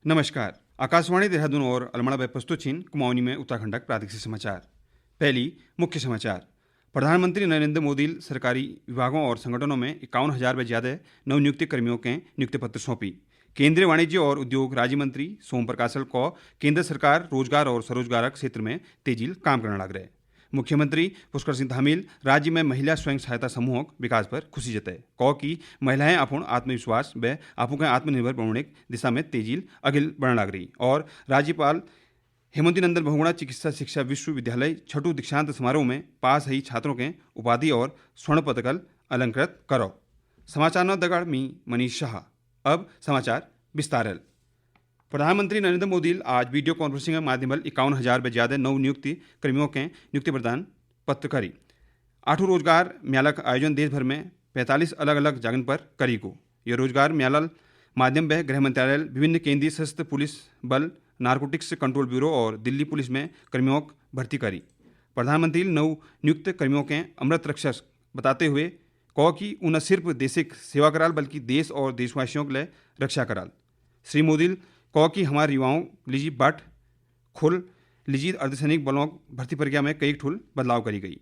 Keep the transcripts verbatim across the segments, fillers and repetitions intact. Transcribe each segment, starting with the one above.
नमस्कार। आकाशवाणी देहरादून और अलमड़ा में प्रस्तुत छिन कुमाऊनी में उत्तराखंडक प्रादेशिक समाचार। पहली मुख्य समाचार। प्रधानमंत्री नरेंद्र मोदी सरकारी विभागों और संगठनों में इक्यावन हजार से ज्यादा नवनियुक्त कर्मियों के नियुक्ति पत्र सौंपी। केंद्रीय वाणिज्य और उद्योग राज्य मंत्री सोम प्रकाशल को केंद्र सरकार रोजगार और स्वरोजगार क्षेत्र में तेजी काम करने लग रहे। मुख्यमंत्री पुष्कर सिंह धामील राज्य में महिला स्वयं सहायता समूहों के विकास पर खुशी जताए। कहो कि महिलाएं अपन आत्मविश्वास व आपू के आत्मनिर्भर बनाने की दिशा में तेजी अगिल बढ़ने लग रही। और राज्यपाल हेमंती नंदन बहुगुणा चिकित्सा शिक्षा विश्वविद्यालय छठू दीक्षांत समारोह में पास हुई छात्रों के उपाधि और स्वर्ण पदकल अलंकृत करो। समाचार न दगाड़ मी मनीष शाह। अब समाचार विस्तारल। प्रधानमंत्री नरेंद्र मोदी आज वीडियो कॉन्फ्रेंसिंग के माध्यम इक्यावन हजार से ज्यादा नव नियुक्ति कर्मियों के नियुक्ति प्रदान पत्र करी। आठों रोजगार म्यालक आयोजन देश भर में पैंतालीस अलग-अलग जगन पर करी गो। ये रोजगार म्यालल माध्यम बे गृह मंत्रालय, विभिन्न केंद्रीय सशस्त्र पुलिस बल, नार्कोटिक्स कंट्रोल ब्यूरो और दिल्ली पुलिस में कर्मियों को भर्ती करी। प्रधानमंत्री नव नियुक्त कर्मियों के अमृत रक्षक बताते हुए कहो कि उन सिर्फ देश की सेवा कराल, बल्कि देश और देशवासियों के लिए रक्षा कराल। श्री मोदी कहो कि हमारे युवाओं लीजी बाट खुल लीजी अर्धसैनिक बलों भर्ती प्रक्रिया में कई ठुल बदलाव करी गई।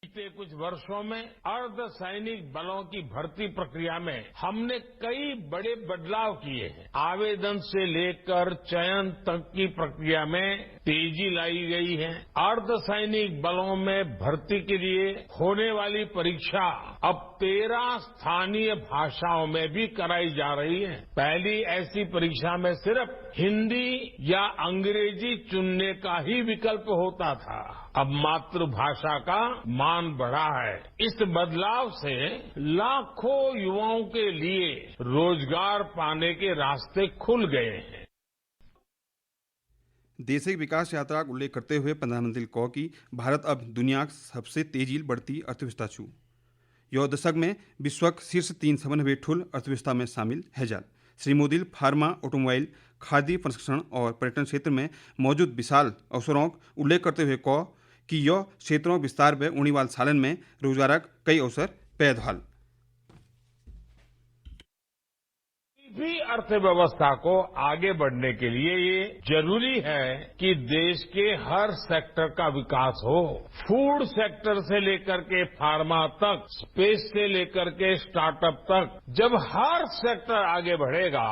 बीते कुछ वर्षों में अर्धसैनिक बलों की भर्ती प्रक्रिया में हमने कई बड़े बदलाव किए हैं। आवेदन से लेकर चयन तक की प्रक्रिया में तेजी लाई गई है। अर्धसैनिक बलों में भर्ती के लिए होने वाली परीक्षा अब तेरह स्थानीय भाषाओं में भी कराई जा रही है। पहली ऐसी परीक्षा में सिर्फ हिंदी या अंग्रेजी चुनने का ही विकल्प होता था। अब मातृभाषा का मान बढ़ा है। इस बदलाव से लाखों युवाओं के लिए रोजगार पाने के रास्ते खुल गए हैं। देश की विकास यात्रा का उल्लेख करते हुए प्रधानमंत्री कहो कि भारत अब दुनिया की सबसे तेजी बढ़ती अर्थव्यवस्था छु। यह दशक में विश्व के शीर्ष तीन सबन हुए ठुल अर्थव्यवस्था में शामिल है जाल। श्री मोदी फार्मा, ऑटोमोबाइल, खाद्य प्रसंस्करण और पर्यटन क्षेत्र में मौजूद विशाल अवसरों का उल्लेख करते हुए कहो कि यह क्षेत्रों विस्तार में उणी वाल सालन में रोजगार का कई अवसर पैदा हल। भी अर्थव्यवस्था को आगे बढ़ने के लिए ये जरूरी है कि देश के हर सेक्टर का विकास हो। फूड सेक्टर से लेकर के फार्मा तक, स्पेस से लेकर के स्टार्टअप तक, जब हर सेक्टर आगे बढ़ेगा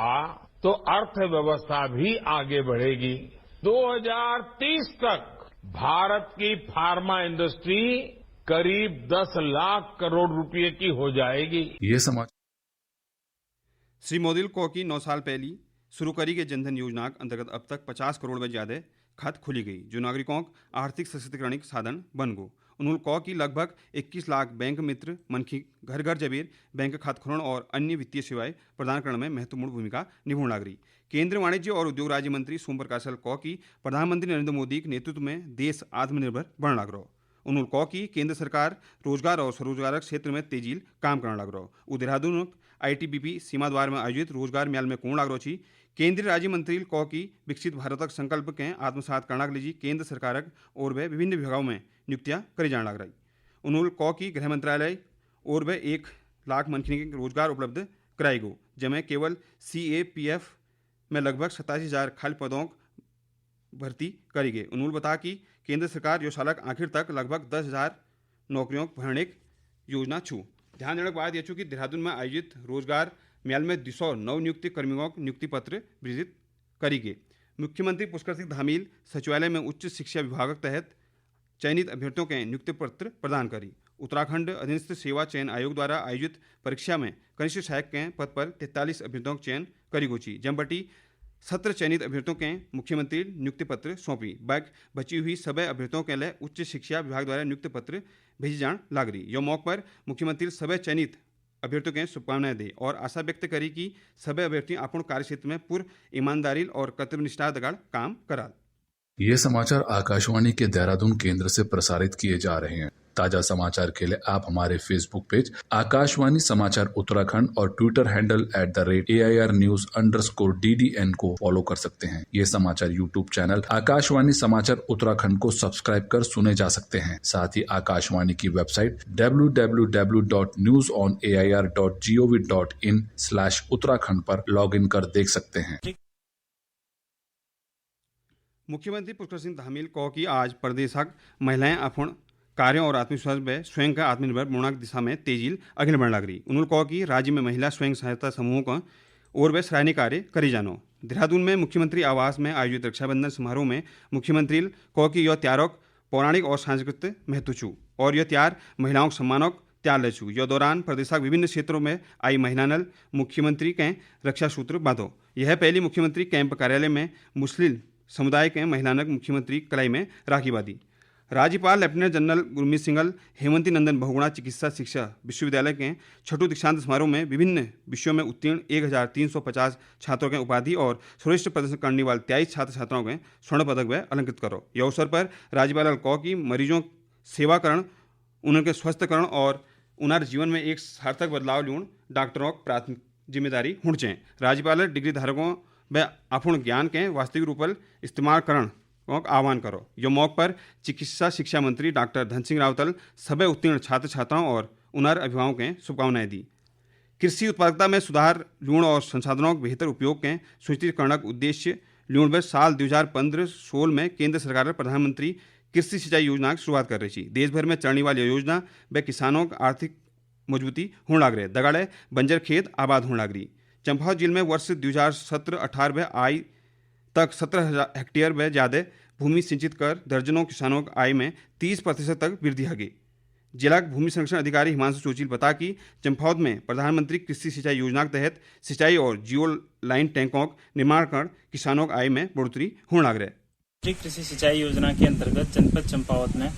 तो अर्थव्यवस्था भी आगे बढ़ेगी। दो हज़ार तीस तक भारत की फार्मा इंडस्ट्री करीब दस लाख करोड़ रुपए की हो जाएगी। ये समाचार। श्री मोदी कहो कि नौ साल पहली शुरू करी गई जनधन योजना के अंतर्गत अब तक पचास करोड़ से ज्यादा खात खुली गई, जो नागरिकों का आर्थिक सशक्तिकरण का साधन बन गो। उन्होंने कहो कि लगभग इक्कीस लाख बैंक मित्र मनखी घर घर जबीर बैंक खात खोलण और अन्य वित्तीय सेवाएं प्रदान करने में महत्वपूर्ण भूमिका निभाने लग रही। केंद्रीय वाणिज्य और उद्योग राज्य मंत्री सोम प्रकाश कहो कि प्रधानमंत्री नरेंद्र मोदी के नेतृत्व में देश आत्मनिर्भर बनने लग रहा। उन्होंने कहो कि केंद्र सरकार रोजगार और स्वरोजगार क्षेत्र में तेजी काम करने लग रहा। उ देहरादून आईटीबीपी सीमा द्वार में आयोजित रोजगार मेल में कहने लग रहा छी। केंद्रीय राज्य मंत्री कहो कि विकसित भारत का संकल्प के आत्मसात करने के लिए केंद्र सरकार और भी विभिन्न विभागों में नियुक्तियां करी जाने लग रही। उन्होंने कहो कि गृह मंत्रालय और भी एक लाख मनखिन के रोजगार उपलब्ध कराई गो, जमे केवल सीएपीएफ में लगभग सतासी हजार खाली पदों की भर्ती करी गई। उन्होंने बताया कि केंद्र सरकार यो साल के आखिर तक लगभग दस हजार नौकरियों को भरने की योजना छु। ध्यान देने की बात यह छु कि देहरादून में आयोजित रोजगार मेल में दो सौ नवनियुक्त कर्मियों को नियुक्ति पत्र वितरित करी गए। मुख्यमंत्री पुष्कर सिंह धामील सचिवालय में उच्च शिक्षा विभाग के तहत चयनित अभ्यर्थियों के नियुक्ति पत्र प्रदान करी। उत्तराखंड अधीनस्थ सेवा चयन आयोग द्वारा आयोजित परीक्षा में कनिष्ठ सहायक के पद पर तैंतालीस अभ्यर्थियों का चयन करी गो छी, जम बटी सत्र चयनित अभ्यर्थियों के मुख्यमंत्री नियुक्ति पत्र सौंपी। बैक बची हुई सभी अभ्यर्थियों के लिए उच्च शिक्षा विभाग द्वारा नियुक्ति पत्र भेजी जान लाग रही। यो मौके पर मुख्यमंत्री सभी चयनित अभ्यर्थियों के शुभकामनाएं दी और आशा व्यक्त करी कि सभी अभ्यर्थी अपन कार्यक्षेत्र में पूर्ण ईमानदारी और कर्तव्यनिष्ठा दगाड़ काम कराल। ये समाचार आकाशवाणी के देहरादून केंद्र से प्रसारित किए जा रहे हैं। ताज़ा समाचार के लिए आप हमारे Facebook पेज आकाशवाणी समाचार उत्तराखंड और Twitter handle at the rate A I R news underscore D D N को फॉलो कर सकते हैं। ये समाचार YouTube चैनल आकाशवाणी समाचार उत्तराखंड को सब्सक्राइब कर सुने जा सकते हैं। साथ ही आकाशवाणी की website W W W dot news on A I R dot G O V dot in slash Uttarakhand पर लॉग इन कर देख सकते हैं। मुख्यमंत्री पुष्कर सिंह धामील कहो कि आज प्रदेशक महिलाएं अपन कार्यों और आत्मविश्वास व स्वयं का आत्मनिर्भर बनने की दिशा में तेजी अगिन बढ़ लग रही। उन्होंने कहा कि राज्य में महिला स्वयं सहायता समूहों का और वे सराहनीय कार्य करी जानो। देहरादून में मुख्यमंत्री आवास में आयोजित रक्षाबंधन समारोह में मुख्यमंत्री कहो कि यह त्यारों पौराणिक और सांस्कृतिक महत्व छू और यह त्यार महिलाओं के सम्मानों त्यार ले छू। यह दौरान प्रदेश के विभिन्न क्षेत्रों में आई महिलानल मुख्यमंत्री के रक्षा सूत्र बांधो। यह पहली मुख्यमंत्री कैंप कार्यालय में मुस्लिम समुदाय के महिलानक मुख्यमंत्री कलाई में राखी बांधी। राज्यपाल लेफ्टिनेंट जनरल गुरमीत सिंघल हेमंती नंदन बहुगुणा चिकित्सा शिक्षा विश्वविद्यालय के छठू दीक्षांत समारोह में विभिन्न विषयों में उत्तीर्ण एक हजार तीन सौ पचास छात्रों के उपाधि और श्रेष्ठ प्रदर्शन करने वाले तेईस छात्र छात्राओं के स्वर्ण पदक व अलंकृत करो। यह अवसर पर राज्यपाल कहो कि मरीजों सेवा करण, उनके स्वस्थ करण और उनके जीवन में एक सार्थक बदलाव ल्यूण डॉक्टरों की प्राथमिक जिम्मेदारी हुण चें। राज्यपाल डिग्री धारकों व अपन ज्ञान के वास्तविक रूप से इस्तेमाल करण का आह्वान करो। यो मौके पर चिकित्सा शिक्षा मंत्री डॉक्टर धन सिंह रावतल सभी उत्तीर्ण छात्र छात्राओं और उनके अभिभावकों के शुभकामनाएं दी। कृषि उत्पादकता में सुधार ल्यूण और संसाधनों के बेहतर उपयोग के सुनिश्चित करने का उद्देश्य ल्यूण में साल दो हज़ार पन्द्रह सोलह में केंद्र सरकार प्रधानमंत्री कृषि सिंचाई योजना की शुरुआत कर रही थी। देश भर में चलने वाली यह योजना व किसानों की आर्थिक मजबूती होने लग रहे। दगाड़े बंजर खेत आबाद होने लग रही। चंपावत जिले में वर्ष दो हज़ार सत्रह अठारह में आई तक सत्रह हज़ार हेक्टेयर में ज्यादा भूमि सिंचित कर दर्जनों किसानों की आय में तीस प्रतिशत तक वृद्धि हो गई। जिला के भूमि संरक्षण अधिकारी हिमांशु चोचिल बता कि चंपावत में प्रधानमंत्री कृषि सिंचाई योजना के तहत सिंचाई और जियो लाइन टैंकों का निर्माण कर किसानों की आय में बढ़ोतरी होने लग रही। कृषि सिंचाई योजना के अंतर्गत जनपद चंपावत में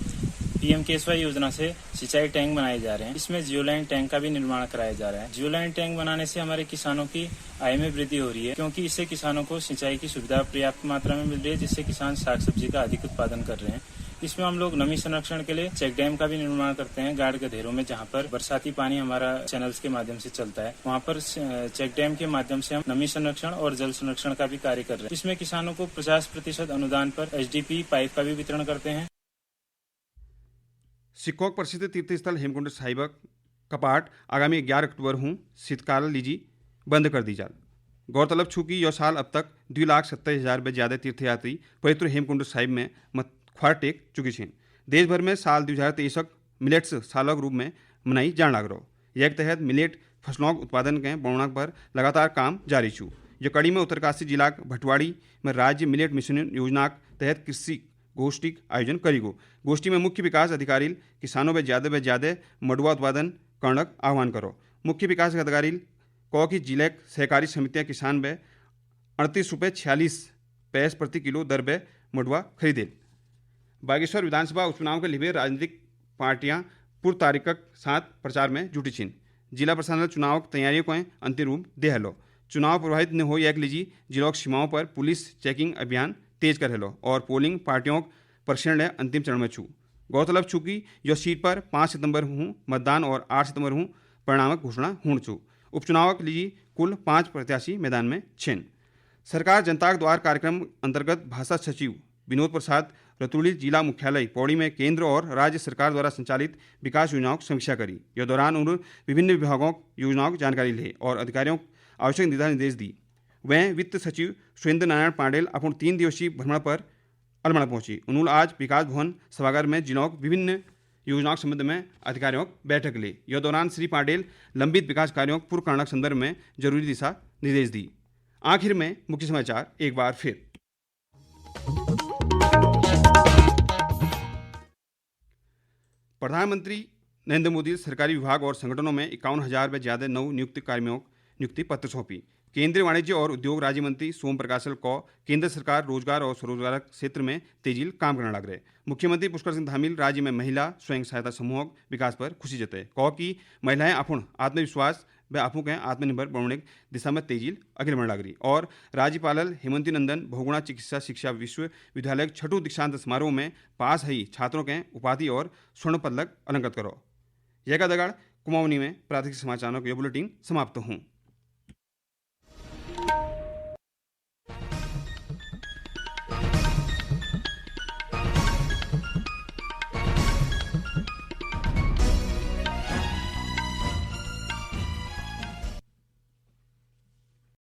पीएम केएसवाई योजना से सिंचाई टैंक बनाए जा रहे हैं। इसमें जियोलाइन टैंक का भी निर्माण कराया जा रहा है। जियोलाइन टैंक बनाने से हमारे किसानों की आय में वृद्धि हो रही है, क्योंकि इससे किसानों को सिंचाई की सुविधा पर्याप्त मात्रा में मिल रही है, जिससे किसान साग सब्जी का अधिक उत्पादन कर रहे हैं। इसमें हम लोग नमी संरक्षण के लिए चेक डैम का भी निर्माण करते हैं। गाड़ गधेरों में, जहाँ पर बरसाती पानी हमारा चैनल्स के माध्यम से चलता है, वहाँ पर स-, चेक डैम के माध्यम से हम नमी संरक्षण और जल संरक्षण का भी कार्य कर रहे हैं। इसमें किसानों को पचास प्रतिशत अनुदान पर एचडीपी पाइप का भी वितरण करते हैं। सिखों का प्रसिद्ध तीर्थस्थल हेमकुंड साहिब का कपाट आगामी ग्यारह अक्टूबर हूँ शीतकाल लीजी बंद कर दी जाल। गौरतलब छू कि यह साल अब तक दो लाख सत्ताईस हजार से ज्यादा तीर्थयात्री पवित्र हेमकुंड साहिब में मत ख्वार टेक चुकी छीन। देश भर में साल दो हज़ार तेईस तक मिलेट्स सालों के रूप में मनाई जान लग रहो। यह के तहत मिलेट फसलों के उत्पादन के बढ़ाने पर लगातार काम जारी छू। यह कड़ी में उत्तरकाशी जिला के भटवाड़ी में राज्य मिलेट मिशन योजना के तहत कृषि गोष्ठी का आयोजन करी गो। गोष्ठी में मुख्य विकास अधिकारी किसानों में ज्यादा से ज्यादा मडुआ उत्पादन करने का आह्वान करो। मुख्य विकास अधिकारी कहो कि जिले की सहकारी समितियां किसान बे अड़तीस रुपये छियालीस पैस प्रति किलो दर बे मडुआ खरीदे। बागेश्वर विधानसभा उपचुनाव के लिए राजनीतिक पार्टियां पूर्व तारीख के साथ प्रचार में जुटी छिन। जिला प्रशासन चुनाव की तैयारियों को अंतिम रूप दे हलो। चुनाव प्रभावित न हो, एक लीजी जिलों की सीमाओं पर पुलिस चेकिंग अभियान तेज कर हलो और पोलिंग पार्टियों के प्रशिक्षण ले अंतिम चरण में छू। गौरतलब छू कि यह सीट पर पाँच सितंबर हूँ मतदान और आठ सितंबर हूँ परिणाम की घोषणा होण छू। उपचुनाव के लिए कुल पाँच प्रत्याशी मैदान में छिन। सरकार जनता के द्वार कार्यक्रम अंतर्गत भाषा सचिव विनोद प्रसाद रतुड़ी जिला मुख्यालय पौड़ी में केंद्र और राज्य सरकार द्वारा संचालित विकास योजनाओं की समीक्षा करी। यह दौरान उन्होंने विभिन्न विभागों की योजनाओं की जानकारी ली और अधिकारियों को आवश्यक दिशा निर्देश दी। वहीं वित्त सचिव सुरेंद्र नारायण पांडेल अपन तीन दिवसीय भ्रमण पर अलमड़ा पहुंची। उन्होंने आज विकास भवन सभागार में जिलों के विभिन्न योजनाओं के संबंध में अधिकारियों की बैठक ली। यह दौरान श्री पांडेल लंबित विकास कार्यों को पूर्ण करने के संदर्भ में जरूरी दिशा निर्देश दी। आखिर में मुख्य समाचार एक बार फिर। प्रधानमंत्री नरेंद्र मोदी सरकारी विभाग और संगठनों में इक्यावन हजार से ज्यादा नव नियुक्ति कार्मिकों को नियुक्ति पत्र सौंपी। केंद्रीय वाणिज्य और उद्योग राज्य मंत्री सोम प्रकाश को केंद्र सरकार रोजगार और स्वरोजगार क्षेत्र में तेजी काम करने लग रहे। मुख्यमंत्री पुष्कर सिंह धामील राज्य में महिला स्वयं सहायता समूहों के विकास पर खुशी जताई। कहो कि महिलाएं अपन आत्मविश्वास वे आपूं के आत्मनिर्भर बनने दिशा में तेजी अगिल बढ़ लगरी। और राज्यपाल हेमंती नंदन बहुगुणा चिकित्सा शिक्षा विश्वविद्यालय छठू दीक्षांत समारोह में पास हई छात्रों के उपाधि और स्वर्ण पदक अलंकृत करो। यह का दगाड़ कुमाऊनी में प्रादेशिक समाचारों के बुलेटिन समाप्त हूँ।